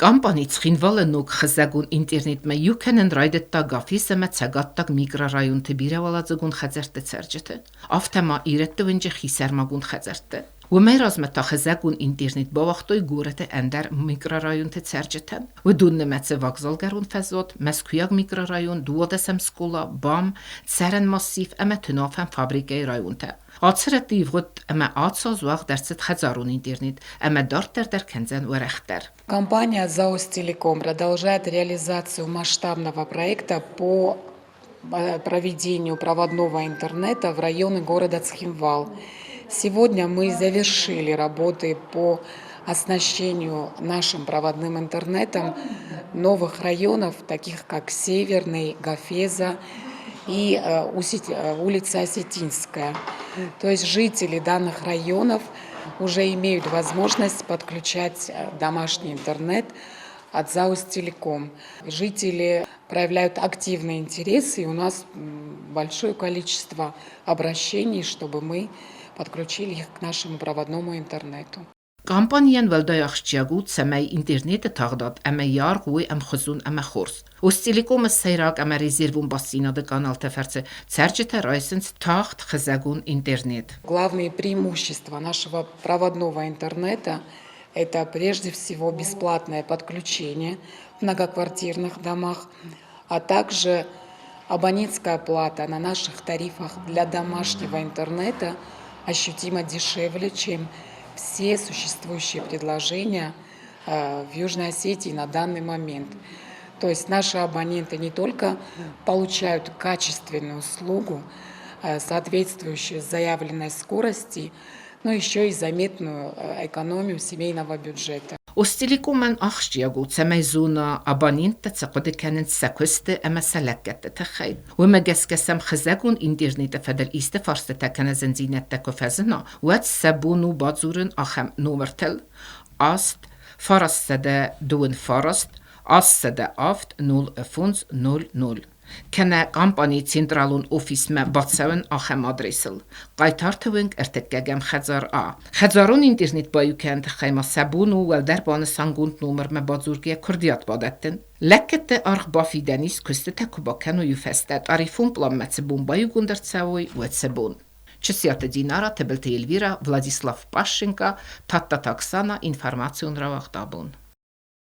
Компани Цхинвалы ног хызӕгон интернетмӕ иу кӕнын райдыдта Гафез ӕмӕ Цӕгаттаг микрорайонты бирӕуӕладзыгон хӕдзӕртты цӕрджыты, афтӕ ма Ирӕтты уынджы хисӕрмагонд хӕдзӕртты. Уымӕй размӕ та хызӕгон интернет бауагътой горӕты ӕндӕр микрорайонты цӕрджытӕн. Уыдон нымӕцы Вокзалгӕрон фӕзуат, Мӕскуыйаг микрорайон, 12-ӕм скъола, БАМ, цӕрӕн массив ӕмӕ тынуафӕн фабрикӕйы районтӕ. Ацы рӕтты ивгъуыд ӕмӕ ацы аз уагъд ӕрцыд хӕдзарон интернет ӕмӕ дарддӕр дӕр кӕндзӕн уӕрӕхдӕр. Компания «Заостелеком» продолжает реализацию масштабного проекта по проведению проводного интернета в районы города Цхинвал. Сегодня мы завершили работы по оснащению нашим проводным интернетом новых районов, таких как Северный, Гафеза и улица Осетинская. То есть жители данных районов уже имеют возможность подключать домашний интернет от ЗАОС Телеком. Жители проявляют активный интерес, и у нас большое количество обращений, чтобы мы подключили их к нашему проводному интернету. Компанийӕн уӕлдай ахсджиаг у, цӕмӕй интернеты тагъдад ӕмӕ йӕ аргъ уой ӕмхуызон ӕмӕ хорз. Остелеком-ы сӕйраг ӕмӕ резервон бастдзинады каналты фӕрцы цӕрджытӕ райсынц тагъд хызӕгон интернет. Главные преимущества нашего проводного интернета – это прежде всего бесплатное подключение в многоквартирных домах, а также абонентская плата на наших тарифах для домашнего интернета ощутимо дешевле, чем все существующие предложения в Южной Осетии на данный момент. То есть наши абоненты не только получают качественную услугу, соответствующую заявленной скорости, но еще и заметную экономию семейного бюджета. Остелеком-ӕн ахсджиаг у, цӕмӕй зона абоненттӕ цы хъуыды кӕнынц сӕ куысты ӕмӕ сӕ лӕггӕдты тыххӕй. Уымӕ гӕсгӕ сӕм хызӕгон интернеты фӕдыл исты фарстытӕ кӕнӕ зындзинӕдтӕ куы фӕзына, уӕд сӕ бон у бадзурын ахӕм номыртыл: 8 929 807 05 00 кӕнӕ компанийы централон офисмӕ бацӕуын ахӕм адресыл: Хъайтарты уынг, ӕртыккӕгӕм хӕдзар А. Хӕдзарон интернет баиу кӕныны тыххӕй ма сӕ бон у уӕлдӕр банысангонд номырмӕ бадзургӕйӕ куырдиат бадӕттын. Лӕггӕдты аргъ бафидӕн ис, куыстытӕ куы бакӕной, уый фӕстӕ тарифон пъланмӕ цы бон баиугонд ӕрцӕуой, уӕд сӕ бон. Чысиаты Динара, Тыбылты Эльвира, Владислав Пащенко, Тадтаты Оксана, информацион рауагъд абон.